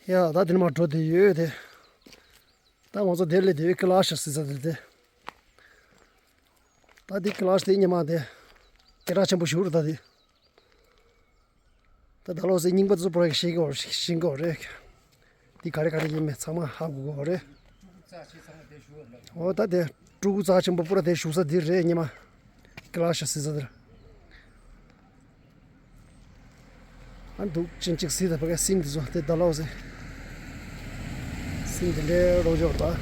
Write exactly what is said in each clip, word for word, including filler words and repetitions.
ཡ་ད་དེ་ནས་མར་འགྲོ་བསྡད་ཡོད་དེ། ད་ང་ཚོ་དེར་སླེབས་བསྡད་ཡོད། ཀི་ལ་ཤ་ཟེར་ས་དེ་དེ། ད་དེ་ཀི་ལ་ཤ་དེ་སྔོན་མ་དེ་སྐད་གྲགས་ཆེན་པོ་ཞིག་རེད་ད་དེ། ད་ད་ལོ་ཟེར་རྙིང་པ་ཚོ་པོ་ར་ཤེས་ཀྱི་ཡོད་ཤེས་ཀྱི་ཡོད་རེད། འདི་ག་རེ་ག་རེ་ཡིན་མིན་ཚང་མ་ཧ་གོ་གི་ཡོད་རེད། འོ་ད་དེ་ཕྲུ་གུ་རྩ་ཆེན་པོ་པོ་ར་དེ་བཞུགས་ས་འདི་རེད་སྔོན་མ། ཀི་ལ་ཤ་ཟེར་ས་དེར། ཨ་འདུག་ཅིང་ཅིག་ཟིག་ད་ཕ་ག་སིང་འདི་ཚོ་དེ་ད་ལོ་ཟེར། སིང་འདི་འདྲའི་རོགས་འབྱོར་ད།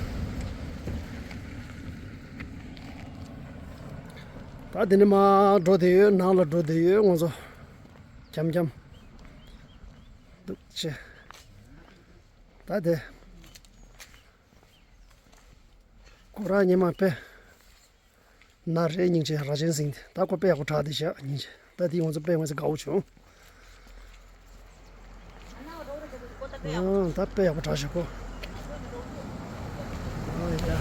ད་དེ་ནས་མར་འགྲོ་བསྡད་ཡོད། ནང་ལ་འགྲོ་བསྡད་ཡོད་ང་ཚོ། འཁྱམ་འཁྱམ། འདུག་ཅེ། ད་དེ། ཁོ་རང་སྔོན་མ་དཔེ་ན་རེ་སྙིང་རྗེ་རྭ་ཅན་སིང་། ད་ཁོ་དཔེ་ཡག་པོ་དྲག་བསྡད་ཤག་སྙིང་རྗེ། ད་དེ་ང་ཚོ་དཔེ་ང་ཚོ་དགའ་བོ་བྱུང་། ཨང་ད་དཔེ་ཡག་པོ་དྲག་ཤག་ཁོ། ཨང་ཡ།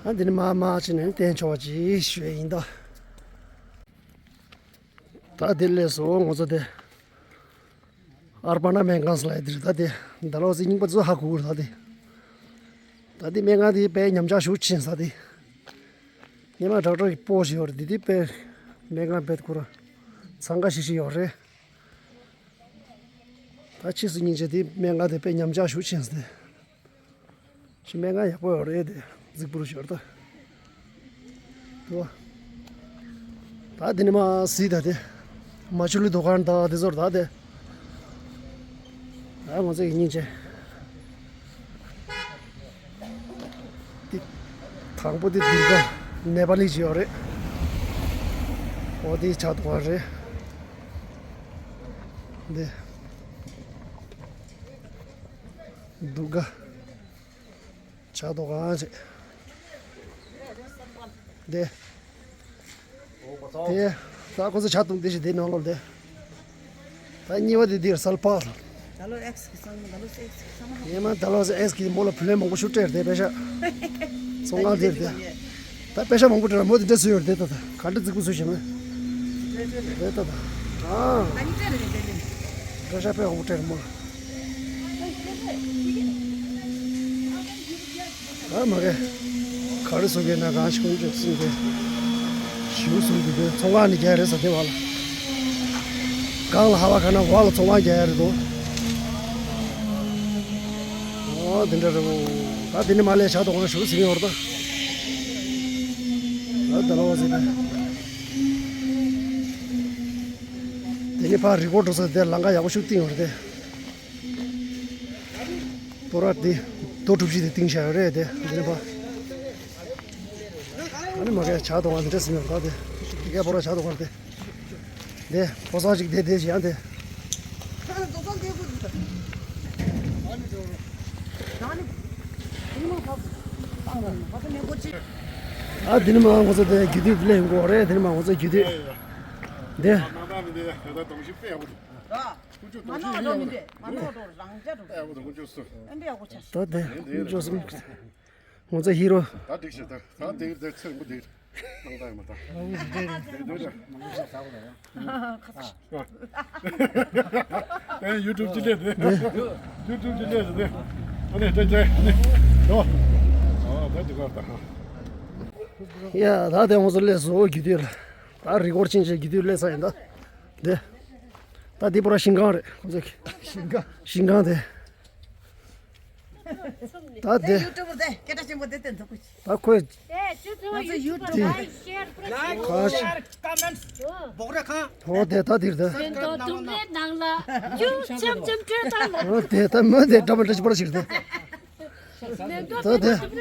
ཨ་འདི་ནས་མར་མར་ཕྱིན་ནས་བསྟན་ཆོག་པ་ཅིག་ཞུ་ཡ་ཡིན་ད། ད་དེ་སླེབས་སོང་ང་ཚོ་དེ། ཨར་པ་ན་སྨན་ཁང་ཟེར་ལབ་ཡ་དེ་རེད། ད་དེ་ད་ལོ་ཟེར་རྙིང་པ་ཚོ་ཧ་གོ་གི་རེད་ད་དེ། ད་དེ་སྨན་ཁང་དེ་དཔེ་ཉམས་ཆག་ཤུགས་ཆེན་ས་དེ། སྔོན་མ་ཌོག་ཊར་གྱི་པོ་ཞིག་ཡོད་རེད། དེ་དེ་དཔེ་སྨན་ཁང་དཔེ་ཁོ་རང་འཚང་ཁ་ཤིག་ཤིག་ཡོད་རེད། ད་ཕྱིས་སུ་སྙིང་རྗེ་དེ་སྨན་ཁང་དེ་དཔེ་ཉམས་ཆག་ཤུགས་ཆེན་ས་དེ། ཤི་སྨན་ཁང་ཡག་པོ་ཡོད་རེད་དེ། རྫིག་པོ་རུ་ཤོར་ད། དུ་བ། ད་དེ་ནས་མར་ཟིག་ད་དེ། མ་ཆུ་ལི་དོ་ཁང་ད་དེ་ཚོར་ད་དེ། ད་ང་ཚོ་ཡི་སྙིང་རྗེ། དེ། དང་པོ་དེ་དུར་ག་ནེ་པ་ལི་ཅིག་ཡོད་རེད། འོ་དེ་ཕྱག་དོ་ཁང་རེད། དེ། དུར་ག་ཕྱག་དོ་ཁང་རེད། དེ། དེ། ད་ཁོ་ཚོ་ཕྱག་དོ་དེ་ཞིག་དེ་ནང་ལོགས་དེ། ད་གཉིས་པ་དེ་འདིར་སལ་པ། ད་ལོ་ཨེགས་གི་སང་ད་ལོ་ཨེགས་གི་སང་། ངས་མ་ད་ལོ་ཨེགས་གི་མོ་ལ་བུ་ལོན་མང་པོ་ཞིག་སྤྲད་དེ་པེ་ཤ། ཚོང་ཁང་དེར་དེ། ད་པེ་ཤ་མང་པོ་སྤྲད་ལ་མོ་དེ་འདྲ་བཟོས་ཡོད་དེ་ད་ད་ག་འདྲ་རྫིག་པོ་བཟོས་ཤེས་མ། དེ་ད་ད། ཨ། པེ་ཤ་དཔེ་མང་པོ་སྤྲད་མོ་ལ། ཨ་མ་གས། ག་རེ་བཟོ་གི་ན་གང་ཞིག་ཀུན་སྤྱོད་སྲིད་དེ། ཞིའུ་བཟུང་གི་དེ་ཚོང་ཁང་ནས་རྒྱག་རེད་ཟེར་དེ་བ་ལ། གང་ལ་ཧ་བ་ག་ན་བ་ལ་ཚོང་ཁང་རྒྱག་རེད་དོ། ཨོ་དེ་འདྲ་རེད་བོ། ད་དེ་ནས་མ་ལས་ཤ་དོ་གང་ཞིའུ་ཟིན་ཡོད་རེད་ད། ད་ད་ལོ་ཟིན་པས། དེ་ནས་ཕར་རི་སྐོར་འགྲོ་ས་དེ་ལམ་ཁ་ཡག་པོ་ཞིག་བཏིང་ཡོད་རེད་དེ། པོ་ར་དེ་རྡོ་གྲུ་བཞི་དེ་བཏིང་བཞག་ཡོད་རེད་དེ་འདི་ནས་ཕར། ཨ་ནི་མ་གས་ཇ་དོ་ཁང་འདི་འདྲ་ཟིན་ཡོད་ད་དེ། དེ་གས་པོ་ར་ཇ་དོ་ཁང་དེ། དེ་ཕོ་གསར་ཅིག་དེ་དེ་ཞིག་ཡང་དེ། ཨ་འདི་ནས་མ་ང་ཚོ་དེ་རྒྱུ་དུས་ལེན་དགོས་རེད། འདི་ནས་མ་ང་ཚོ་རྒྱུ་དུས། དེ། ང་ནོར་འགྲོ་མི་འདུག་ང་ནོར་འགྲོ་རང་ཅག་འགྲོ། ཨེ་འདྲ་ཡག་པོ་ཆགས། ད་དེ་ཁྱོད་སོང་། ང་ཚོ་ཧི་རོ། ད་འགྲིག་ཤག་ད་ད་འདིར་དེ་ཚེ་མོ་འདིར་བཏང་ད་ཡོད་མ་ད། ཨེ་ཡུ་ཊུབ་ཅི་ལས་དེ། ཡུ་ཊུབ་ཅི་ལས་དེ། ཨ་ནི་དེ་དེ་ནི་ཡོ། ཨ་ད་འདི་གར་ད། ཡ་ད་དེ་ང་ཚོ་སླེབས་སོང་རྒྱུ་དུས་ལ། ད་རི་སྐོར་ཕྱིན་བྱས་རྒྱུ་དུས་སླེབས་ས་ཡིན་ད། དེ། ད་འདི་པོ་ར་ཤིང་ཁང་རེད་ཁོང་ཚོ་གི། ཤིང་ཁང་། ཤིང་ཁང་དེ། ད་དེ། ཡུ་ཊུབ་དེ་སྐད་གྲགས་ཆེན་པོ་དེ་བསྟན་ཐུབ་ཀྱི། ད་ཁོས། ང་ཚོ་ཡུ་ཊུབ་ལ་ལའིཀ་ཤེར་ཁ་ཤ་ཀོ་མེན་ཊི་སྦོག་ར་ཁང་། ཧོ་དེ་ད་དེར་དེ། སེམས་ཏོག་དུམ་རེ་ནང་ལ་ཅུ་ཆམ་ཆམ་སྤྲོད་དང་ལ། ཧོ་དེ་ད་མོ་དེ་འདྲ་མི་འདྲ་ཞིག་པར་ཞིག་དེ། སེམས་ཏོག་དེ་དུམ་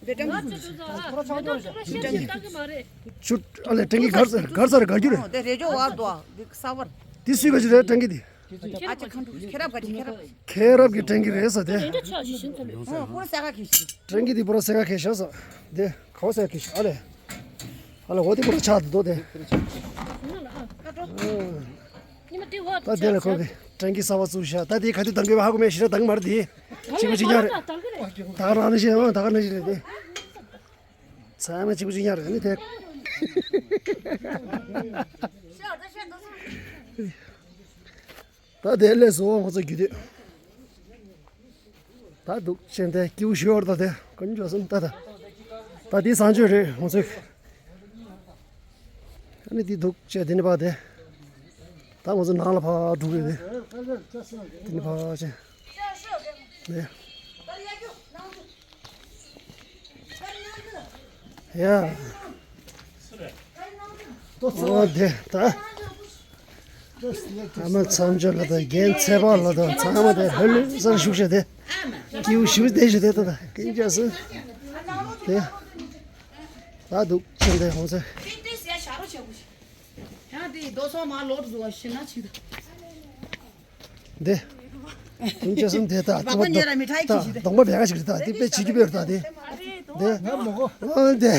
རེ་དང་། ང་ཚོ་དུ་ས་མེ་ཏོག་ཤེར་བཏང་གི་མ་རེད། ཆུ་ཨ་ལས་ཀྲེང་གི་གར་གར་ས་རེད་གར་རྒྱུ་རེད། དེ་རེ་ཇོ་བར་དོ་འདི་ས་བར། འདི་སུས་ག་ཅི་རེད་ཀྲེང་གི་འདི། ཨ་ཅེ་ཁ་འདུག་ཁེ་རབ་ག་ཅི་ཁེ་རབ། ཁེ་རབ་ཀྱི་ཀྲེང་གི་རེད་ས་དེ། འདི་འདྲ་ཆགས་ཤིག་ཤིན་ཚ་ལོས། ཨོ་ཁོ་ས་ག་ཁེ་ཤི། ཀྲེང་གི་འདི་པོ་ར་ས་ག་ཁེ་ཤ་ས། དེ་ག་བ་ས་ག་ཁེ་ཤ་ཨ་ལས། ཨ་ལས་འོ་དེ་པོ་ར་ཆགས་འདུག་དེ། ཉི་མ་དེ་འོག་ད་དེ་ལ་ཁོ་གི་ཀྲེང་གི་ས་བ་བཙུགས་ཤག་ད་དེ་ག་དུས་འདང་གི་བ་ཧ་གོ་མེད་ཤི་ར་འདང་མ་རེད་དེ། གཅིག་པ་གཅིག་རྐྱང་རེད། ད་ག་རང་ནི་ཤེས་ཡོང་ད་ག་ནི་ཤེས་རེད་དེ། ཚང་མ་གཅིག་པ་གཅིག་རྐྱང་རེད་ནི་དེ། ད་དེ་ལས་བཟོ་བ་ང་ཚོ་རྒྱུ་དུས། ད་འདུག་ཅན་དེ་སྐྱིད་པོ་ཞུ་བར་ད་དེ་ཀུན་སྤྱོད་སེམས་ད་ད། ད་དེ་བཟང་སྤྱོད་རེད་ང་ཚོས། ཨ་ནི་དེ་འདུག་ཅན་དེ་ནི་པ་དེ། ད་ང་ཚོ་ནང་ལ་ཕར་འགྲོ་གི་རེད། དེ་ནི་ཕར་ཅན། དེ། ཡ། ཨོ་དེ་ད། ཨ་མ་མཚམས་སྦྱོར་ལ་དང་རྒན་ཚེ་དཔག་ལ་དང་ཚང་མ་དེ་ཧོལ་ལུ་སར་བཞུགས་བྱས་དེ། སྐྱིད་པོ་ཞེ་པོ་བསྡད་བཞུགས་དེ་ད་ད་སྐད་ཆ་སོ། དེ། ད་འདུག་ཅན་དེ་ཧོང་ཚེ། ཡང་དེ་རྡོ་སོང་མ་ལོར་བཟོ་བ་ཤི་ན་ཆི་ད། འདི། ཀུན་སྤྱོད་སེམས་དེ་ད་སྡོང་པོ་ཉེ་ར་མི་ཁྲའི་ཁྱི་ཞིག་རེད། སྡོང་པོ་བེ་ག་ཞིག་རེད་ད་དེ་དཔེ་བྱེད་རྒྱུ་བེར་ད་དེ། འདི། ང་མོ་གོ། ཨོ་འདི།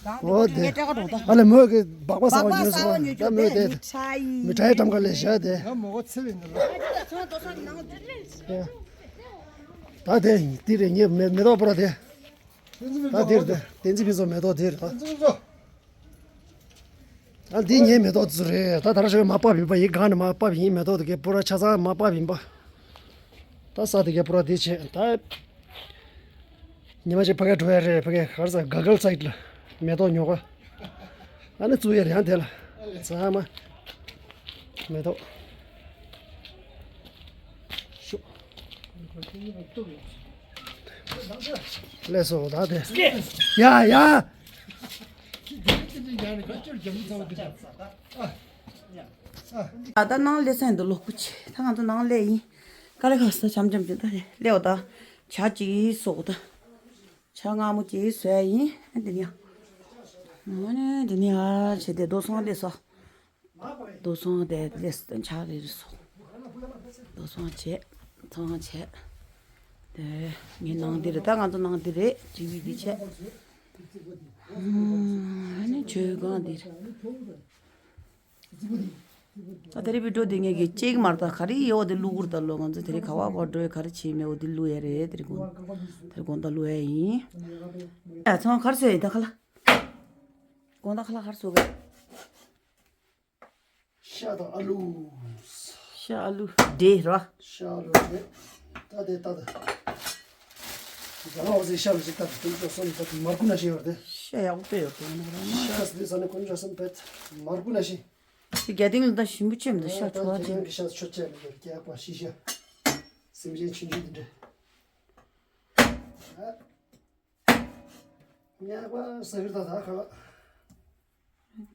ཨོ་འདི། ངས་སྤྲད་ག་འགྲོ་ད། ཨ་ལེ་མོ་གི་སྦག་སྦག་ཟ་བ་ཉོས་སོང་ད་མོ་དེ། མི་ཁྲའི་གྲམ་ཁ་ལས་བཞག་དེ། ང་མོ་གོ་ཚེ་བའི་ནང་ལ། ད་དེ་དེ་རེད་ངས་མེ་མེ་ཏོག་པོ་ར་དེ། ད་དེ་རེད་དེ་བསྟན་འཛིན་ཕུན་ཚོགས་མེ་ཏོག་དེ་རེད་ད། ཨ་འདི་ངའི་མེ་ཏོག་ཚོ་རེད་ད། ད་ར་ཞོགས་མ་པ་བིན་པ་ཡིན་གང་ནས་མ་པ་བིན་མེ་ཏོག་དེ་གའི་པོ་ར་ཆ་ཚང་མ་པ་བིན་པ། ད་ས་དེ་གའི་པོ་ར་དེ་བྱས་ད། ཉི་མ་ཅིག་ཕ་གའི་འགྲོ་ཡ་རེད་ཕ་གའི་གར་ས་ག་གལ་སའིད་ལ་མེ་ཏོག་ཉོ་ག་ཨ་ནི་བཙུགས་ཡ་རེད་ཡང་དེ་ལ་ཚང་མ་མེ་ཏོག་ཤུ། ལས་སོ་ད་དེ་ཡ་ཡ། ད་ལྟ་ནང་ལས་ཚན་འདི་ལོག་པོ་ཆེ་ད་ང་ཚོ་ནང་ལས་ཡིན། དཀའ་ལས་ཁག་ས་འཆམ་འཆམ་ཅིག་ད་ལས་འོ་ད་ཇ་ཅིག་བཟོ་གོ་ད་ཇ་མངར་མོ་ཅིག་བཟོ་ཡ་ཡིན་ཨ་འདི་ནི་ཡ། ཨ་ནི་འདི་ནི་ཡ་བྱས་ཏེ་རྡོ་སོང་ལས་སོ། རྡོ་སོང་དེ་ལས་སོ་ཇ་རེ་རེ་སོ། རྡོ་སོང་བྱས་ཚོང་བྱས་དེ་ངའི་ནང་འདི་རེད་ད་ང་ཚོ་ནང་འདི་རེད་ཊི་ཝི་འདི་བྱས། ཨ་ནི་ཇ་སྒང་འདི་རེད། ད་དེ་རིང་བི་ཌིའོ་དེ་ངས་ཀྱི་ཅེག་མར་ད་ག་རེ་ཡོད་དེ་བླུག་གུར་ད་ལོ་ང་ཚོ་དེ་རིང་ག་བ་བ་འགྲོ་ཡ་ག་རེ་བྱེད་མེད་འོ་དེ་བླུག་ཡ་རེད་དེ་རིང་དགོང་དེ་རིང་དགོང་དག་བླུག་ཡ་ཡིན། ཡ་ཚང་གར་སོ་ཡ་ཡིན་ད་ཁ་ལ། དགོང་དག་ཁ་ལ་གར་སོ་ག་ཤ་དང་ཨ་ལུ། ཤ་ཨ་ལུ་འདྲེས་ར། ཤ་ཨ་ལུ་འདྲེས། ད་དེ་ད་ད། རྒྱ་ལ་འོ་ཟེ་ཤ་ལུ་ཅིག་ད་དེ་ཀུན་སྤྱོད་སོང་ད་མར་ཁུ་ན་ཤེས་ཡོད་དེ། ཤ་ཡག་པོ་དཔེ་ཡོད་དེ་ན་ར་ན། ཤ་སི་དེ་ས་ནས་ཀུན་སྤྱོད་སོང་བེད་མར་ཁུ་ན་ཤེས། དེ་རྒྱ་ཏིང་ལ་ད་ཞིམ་པོ་ཆེམ་ད་ཤ་ཁྲོ་བ་ཅན། ཁྱེད་རང་གི་ཤ་ཆོ་ཆེ་མི་འདུག་རྒྱག་པ་ཤི་ཤ། སེམས་ཅན་ཆུང་ཆུང་འདི་འདྲ། ཉག་པ་ཟ་གི་ད་ད་ཁ་ལ།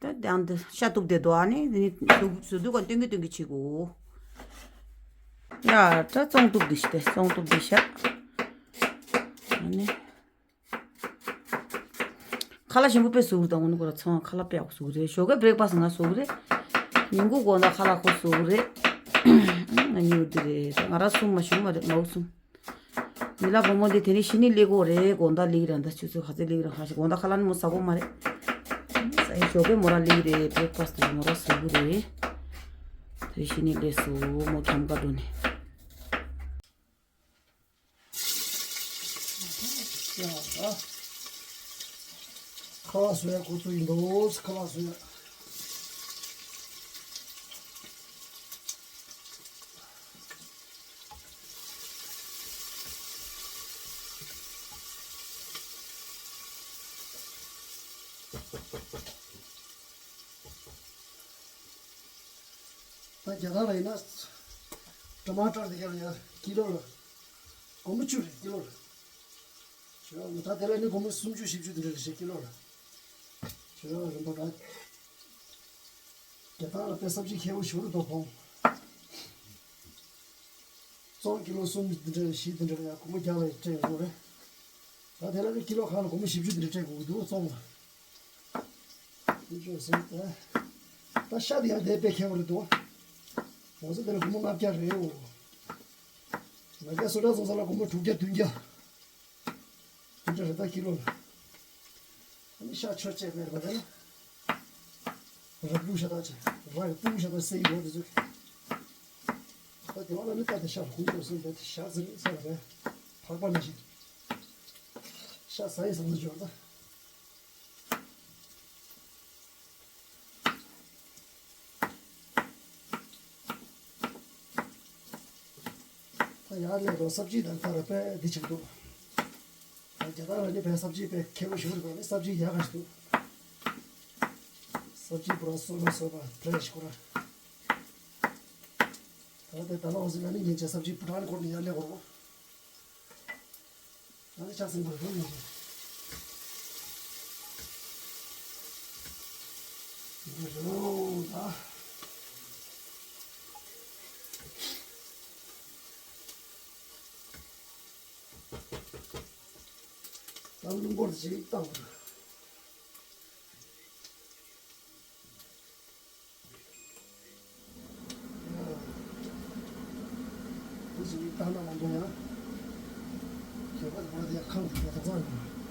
ད་དང་དེ་ཤ་གཏུབ་དེ་དོ་ཨ་ནི་དེ་ནི་གཏུབ་བཟོ་དུས་ག་སྟོན་གི་སྟོན་གི་བྱེད་གོ། ཡ་ད་བཙོང་གཏུབ་དེ་ཤི་དེ་བཙོང་གཏུབ་དེ་ཤ། ཨ་ནི། ཁ་ལག་ཞིམ་པོ་དཔེ་བཟོ་གི་ད་འོ་ནི་ཁོ་ར་ཚང་ཁ་ལག་དཔེ་ཡག་པོ་བཟོ་གི་རེད། ཞོགས་ཀས་བྷི་རེག་ཕ་སི་ང་བཟོ་གི་རེད། ཉིན་གུང་དགོང་དག་ཁ་ལག་ཁོ་བཟོ་གི་རེད། ང་གཉིས་འདི་རེད་ང་ར་གསུམ་མ་ཞུ་མ་རེད་མའུ་གསུམ། མི་ལ་བུ་མོ་འདི་དེ་རིང་ཕྱི་ནས་སླེབས་ཀྱི་རེད། དགོང་དག་སླེབས་ཀྱི་རེད། ད་ཆུ་ཚོད་ག་ཚོད་སླེབས་ཀྱི་རེད། ཧ་ཤི་དགོང་དག་ཁ་ལག་ནི་མོ་ཟ་གོ་མ་རེད། ས་ཡི་ཞོགས་པའི་མོ་ར་སླེབས་ཀྱི་རེད། བྷི་རེག་ཕ་སི་དེ་མོ་ར་བཟོ་གི་རེད། དེ་རིང་ཕྱི་ནས་སླེབས་སོང་མོ་ཁྱམས་ཁ་འགྲོ་ནས། ཁ་ལག་བཟོ་ཡ་འགོ་བཙུགས་ཡིན་འདུག་ཁ་ལག་བཟོ་ཡ། ད་རྒྱ་ནག་ལ་ཡིན་ན། ཊ་མ་ཊར་དེ་ག་ལ་ཡ་ཀི་ལོ་ལ། སྒོར་མོ་བཅུ་རེད་ཀི་ལོ་ལ། ཞེ་དྲག་ད་དེ་ལ་ནི་སྒོར་མོ་སུམ་ཅུ་བཞི་བཅུ་དེ་འདྲ་རེད་ཤག་ཀི་ལོ་ལ། ཞེ་དྲག་རིན་པོ་འདྲ། རྒྱ་ནག་ལ་དཔེ་སབ་ཇི་ཁེ་པོ་ཞེ་པོ་འདུག་གོང་། བཙོང་ཀི་ལོ་གསུམ་འདི་འདྲ་བཞི་འདི་འདྲ་ཡང་སྒོར་མོ་བརྒྱ་ལ་ཡང་སྤྲད་ཡོང་རེད། ད་དེ་ལ་ནི་ཀི་ལོ་གང་ལ་སྒོར་མོ་བཞི་བཅུ་འདི་འདྲ་སྤྲད་དགོས་ཀྱི་འདུག་བཙོང་ལ། འདི་ཅོ་ཟེར་ད། ད་ཤ་དེ་ཡང་དེ་དཔེ་ཁེ་པོ་རེད་འདུག་ང་ཚོ་དེ་ལ་སྒོར་མོ་ལྔ་བརྒྱ་རེད་འོ། ང་རྒྱ་སོ་ཊ་བཙོང་ས་ལ་སྒོར་མོ་དྲུག་བརྒྱ་བདུན་བརྒྱ། འདི་འདྲ་རེད་ད་ཀི་ལོ་ལ། ཨ་ནི་ཤ་ཆོ་ཆེ་མེད་པ་རེད། ར་སྤུ་ཤ་ད་ཆེ། ར་ཡི་སྤུ་ཤ་ད་སེ་ཡོད་དེ་ཚོ། ད་དེ་བ་ལ་ནི་ད་དེ་ཤ་ཧུང་ཏོ་སུན་དེ་ཤ་ཟེར་ས་རེད། ཕག་པ་ནི་ཤི། ཤ་ཟ་ཡི་ཟ་ཟ་འབྱོར་ད། ཡར་སླེབས་རོགས། སབ་ཇི་དང་ཏར་དཔེ་འདི་ཆགས་འདུག་ད་རྒྱ་གར་ལ་ནི་དཔེ་སབ་ཇི་དཔེ་མཁས་པོ་ཞིག་རེད་པ། ནི་སབ་ཇི་ཡག་ག་ཞིག་འདུག་སབ་ཇི་པུ་ར་སོ་ན་སོ་པ་ཕྲེ་ཤི་ཁོ་ར། ད་དེ་ད་ལོ་འོ་ཟི་ལ་ནི་ཉིན་བྱེད་སབ་ཇི་བུ་ཊན་སྐོར་ནས་ཡར་སླེབས་རོགས། ད་ནི་ཆགས་སེམས་པོ་རེད་པ། ཉིན་བྱེད། འདི་རུ་ད། ད་རླུང་འཁོར་ཞིག་བཏང་བ། འདི་ཞིག་བཏང་ན་མ་འདུག་ཡང་། ཞོགས་པ་དང་པོ་དེ་ཁང་དུ་དོག་ཚང་ཡོང་།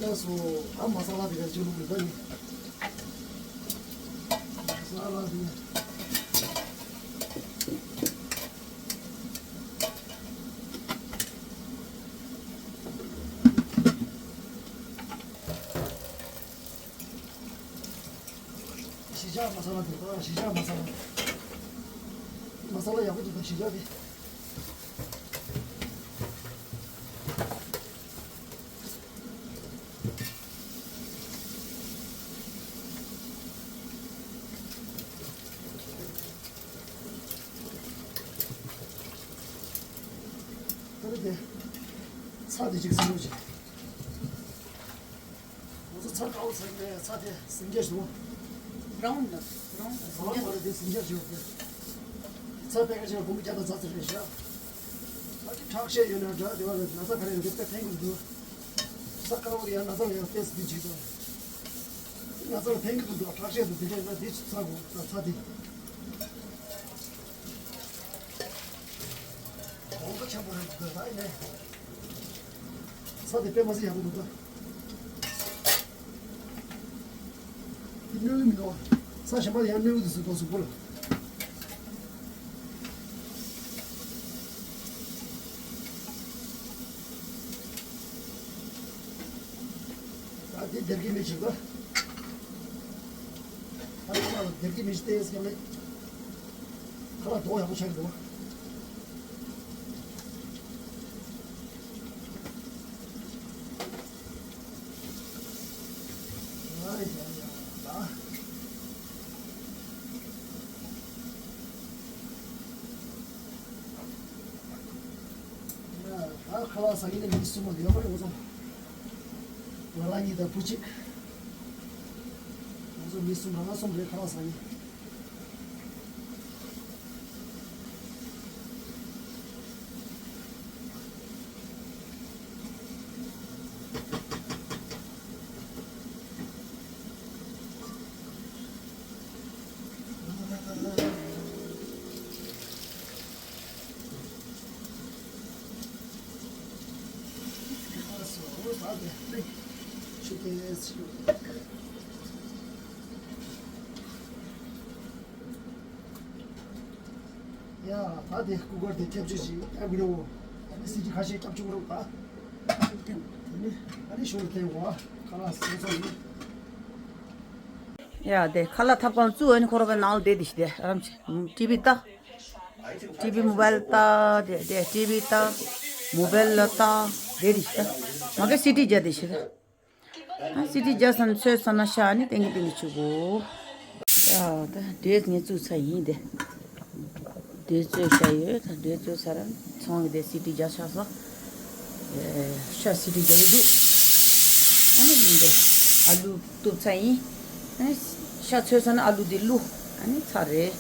ལགས་སོ། ཨ་མ་ས་ལ་དེ་ག་ཅིག་བླུགས་དགོས་པ་ཡིན། མ་ས་ལ་དེ། གཞིས་ཆགས་མ་ས་ལ་དེ། གཞིས་ཆགས་མ་ས་ལ། མ་ས་ལ་ཡག་པོ་འདུག་ད་གཞིས་ཆགས་དེ། ད་ནི་དེ། ཚྭ་དེ་གཅིག་ཟིན་རོགས་བྱེད། ང་ཚོ་ཚྭ་དཀར་པོ་ཟ་གི་མེད། ཚྭ་དེ་ཟིན་རྒྱུ་ཞིག་འདུག་རའུན་ཌི་ནཊ། རའུན་ཌི་ནཊ་ཟིན་རྒྱུ། རའུན་ཌི་ནཊ་དེ་ཟིན་རྒྱུ་ཞིག་ཡོད་དེ། ཚྭ་དཔེ་ཁ་ཤས་སྒོར་མོ་བརྒྱ་དང་རྩ་གཅིག་རེད་ཤག་ད་དེ་ཁྲག་ཤེད་ཡོད་ན་འདྲ། དེ་བ་ན་ཚ་ག་རེ་ཡོད་དེ་དཔེ་ཕན་གི་འདུག་ཚྭ་དཀར་པོ་དེ་ཡང་ན་ཚ་ལ་ཡང་ཏོག་ཙམ་འདི་བྱེད་དོ། ན་ཚ་ལ་ཕན་གི་འདུག་ཁྲག་ཤེད་འདུག་དེ་འདྲ་ཡིན་ན་འདི་ཚྭ་དགོས། ཚྭ་དེ། གོང་ཚོ་ཆེན་པོ་རེད་འདུག་ད་ཡིན་ནའི། ཚྭ་དེ་དཔེ་མ་སྲིད་ཡག་པོ་འདུག་ད། དེ་སྣོད་མི་འདུག་ཚྭ་གཞན་པ་ཡང་སྣོད་དེ་ཟུག་གོ་གཟུགས་པོ་ལ། ད་དེ་སྡེར་ཁའི་མེ་ཞིག་ད། ད་ཁ་ལག་སྡེར་ཁའི་མེ་ཞིག་སྟེར་ཡས་ཀྱང་མེད། ཁ་ལག་མདོག་ཡག་པོ་ཆགས་ཀྱི་འདུག་ཨ་ཡ་ཡ་ལ། ཡ་ད་ཁ་ལག་ཟ་མཁན་ནི་མི་གསུམ་མ་ཡོད་པ་རེད། ང་ཚོ་ང་རང་གཉིས་དང་བུ་གཅིག་ང་ཚོ་མི་གསུམ་རང་གསུམ་རེད་ཁ་ལག་ཟ་མཁན། ཡ་ད་དེ་ཀུ་ཀར་དེ་ཁྱབ་བྱེད་ཅིག་ཨ་བི་ཌི་ཡོ། ཨ་ནི་སི་ཌི་ཁ་ཤས་ཁྱབ་བྱེད་རོགས་ད། དེ་ནི་ཨ་ནི་ཞོར་དེ་བ་ཁ་ལག་སོང་ཙང་ཡིན། ཡ་དེ་ཁ་ལག་ཐབ་ཁང་བཙུགས། ཨ་ནི་ཁོ་ར་བའི་ནང་ལ་བསྡད་དེ་ཤི་དེ་ཨ་རམ་ཆི་ཊི་བི་ལྟ། ཊི་བི་མོ་བལ་ལྟ། དེ་དེ་ཊི་བི་ལྟ། མོ་བལ་ལ་ལྟ། བསྡད་དེ་ཤི་ད། མ་གི་སི་ཌི་རྒྱག་དེ་ཤི་ད། ཨ་སི་ཌི་རྒྱག་ས་ནི་ཚོས་ས་ན་ཤ་ཨ་ནི་ཏེང་གི་ཏེང་གི་ཆུ་གོ། ཡ་ད་འདྲེས་ངས་བཙུགས་ཚར་ཡིན་དེ། འདྲེས་བཙོས་བྱ་ཡོད། ད་འདྲེས་བཙོས་ཚར་ར་ཚོང་གི་དེ་སི་ཌི་རྒྱག་ཆགས་སོ། ཤ་སི་ཌི་རྒྱག་གི་འདུག་ཨ་ནི་ཡིན་དེ། ཨ་ལུ་གཏུབ་ཚར་ཡིན། ཨ་ནི་ཤ་ཚོས་ས་ན་ཨ་ལུ་དེ་བླུགས། ཨ་ནི་ཚར་རེད།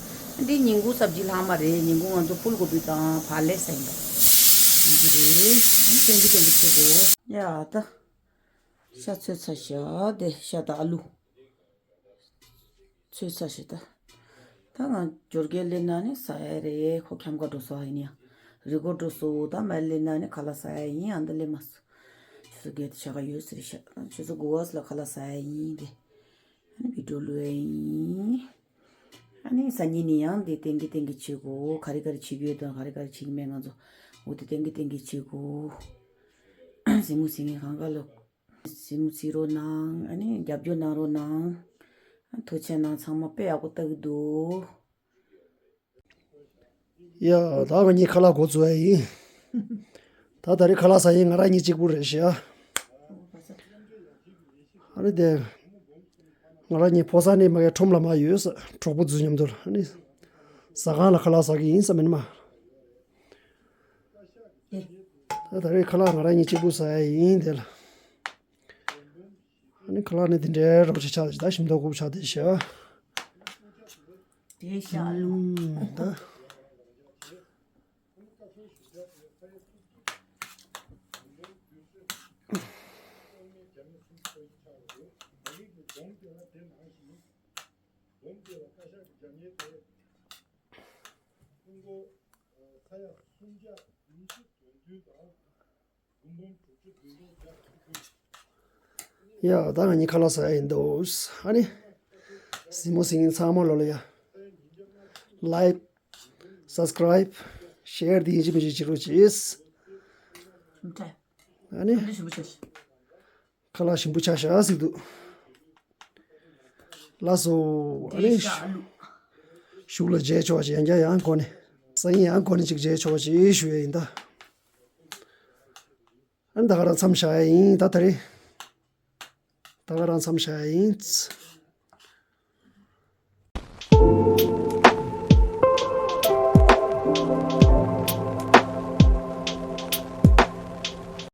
འདི་ཉིན་གུང་སབ་ཇི་ལྷག་མ་རེད། ཉིན་གུང་ང་ཚོ་ཕུལ་གོ་བི་དང་བག་ལེབ་ཟ་ཡིན་པ། འདི་རེད། ཨ་ནི་ཏེང་གི་ཏེང་གི་ཆུ་གོ། ཡ་ད། ཤ་ཚོས་ཚར་ཤག་དེ་ཤ་དང་ཨ་ལུ་ཚོས་ཚར་ཤག་ད། ད་ང་འབྱོར་གས་སླེབས་ན་ནི་ཟ་ཡ་རེད། ཁོ་འཁྱམ་ག་འགྲོ་སོང་ཡིན་ཡ། རི་མགོ་འགྲོ་སོང་། ད་མར་སླེབས་ན་ནི་ཁ་ལག་ཟ་ཡ་ཡིན། ཨ་མདའ་སླེབས་མ་སོང་། ཆུ་ཚོད་བརྒྱད་དེ་ཆ་ག་ཡོད་ཟེར་ཤག་ཆུ་ཚོད་དགུ་པ་ལ་ཁ་ལག་ཟ་ཡ་ཡིན་དེ། ཨ་ནི་བི་ཌིའོ་བླུག་ཡ་ཡིན། ཨ་ནི་སང་ཉིན་ནི་ཡང་དེ་ཏན་ཏིག་ཏན་ཏིག་བྱེད་དགོས། ག་རེ་ག་རེ་བྱེད་ཀྱི་ཡོད་དང་ག་རེ་ག་རེ་བྱེད་ཀྱི་མེད་ང་ཚོ་འོ་དེ་ཏན་ཏིག་ཏན་ཏིག་བྱེད་དགོས། གཟིགས་མོ་གཟིགས་མཁན་གང་ག་ལ། གཟིགས་མོ་གཟིགས་རོགས་གནང་། ཨ་ནི་རྒྱབ་སྐྱོར་གནང་རོགས་གནང་། ཨ་ཐུགས་རྗེ་གནང་། ཚང་མ་དཔེ་ཡག་པོ་ལྟ་གི་འདུག་ཡ། ད་ང་གཉིས་ཁ་ལག་འགོ་འཛུགས་ཡ་ཡིན། ད་ད་རེས་ཁ་ལག་ཟ་ཡིན་ང་རང་གཉིས་གཅིག་པུ་རེད་ཤག་ཨ་རེ་དེ། ང་རང་གཉིས་ཕོ་གསར་ནས་མ་གའི་ཁྲོམ་ལ་མ་ཡོད་ས་གྲོགས་པོ་ཚོ་མཉམ་དུ་ཨ་ནི། ཟ་ཁང་ལ་ཁ་ལག་ཟ་གི་ཡིན་ས་མིན་མ། ད་ད་རེས་ཁ་ལག་ང་རང་གཉིས་གཅིག་པུ་ཟ་ཡ་ཡིན་དེ་ལ། ཨ་ནི་ཁ་ལག་ནི་དེ་འདྲའི་རོགས་ཆེ་ཆགས་ད་ཞིམ་མདོག་ཁུག་ཆགས་དེ་ཤ། དེ་ཤ་ལུ། ད། ཡ། ད་ང་གཉིས་ཁ་ལག་ཟ་ཡ་ཡིན་འདུག་ཨ་ནི། གཟིགས་མོ་གཟིགས་མཁན་ཚང་མ་ལོ་ལ་ཡ། ལའིཀ། སབ་སི་ཀ་རའིབ། ཤེར་དེ་ཡིན་གཅིག་མིན་གཅིག་བྱེད་རོགས་གྱིས། ཨ་ནི། ཁ་ལག་ཞིམ་པོ་ཆགས་ཤག་ཟིག་འདུག་ལགས་སོ། ཨ་ནི། གཞུག་ལ་མཇལ་ཆོག་ཅིག་ཡང་བསྐྱར་ཡང་གོ་ནས། སང་ཉིན་ཡང་གོ་ནས་ཅིག་མཇལ་ཆོག་ཅིག་ཞུ་ཡ་ཡིན་ད། ཨ་ནི་ད་ག་རང་མཚམས་བཞག་ཡ་ཡིན་ད་ད་རེས། ད་ག་རང་མཚམས་བཞག་ཡ་ཡིན།